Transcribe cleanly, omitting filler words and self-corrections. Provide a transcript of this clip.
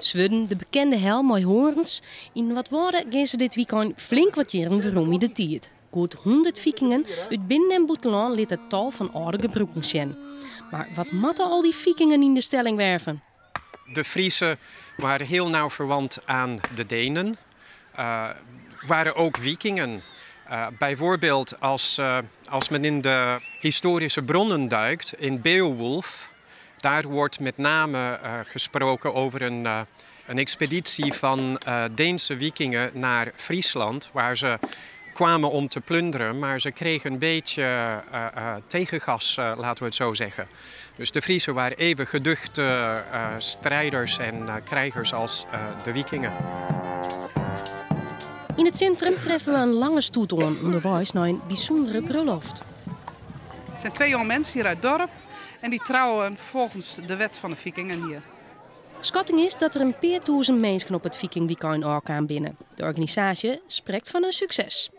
Swurden, de bekende helm mei hoarns. Yn Noardwâlde gean se dit wykein flink wat jierren werom yn de tiid. Goed 100 Fikingen út binnen- en bûtenlân litte tal fan âlde gebrûken sjen. Mar wat moatte al dy Fikingen yn de Stellingwerven? De Friezen waren heel nauw verwant aan de Denen, waren ook vikingen. Bijvoorbeeld als men in de historische bronnen duikt, in Beowulf, daar wordt met name gesproken over een expeditie van Deense vikingen naar Friesland, waar ze kwamen om te plunderen, maar ze kregen een beetje tegengas, laten we het zo zeggen. Dus de Friezen waren even geduchte strijders en krijgers als de vikingen. Yn it sintrum treffe we in lange stoet oan ûnderweis nei in bysûndere brulloft. Het zijn twee jonge mensen hier uit het dorp en die trouwen volgens de wet van de vikingen hier. Skatting is dat der in pear tûzen minsken op it Vikingwykein ôfkaam binne. De organisaasje sprekt fan in sukses.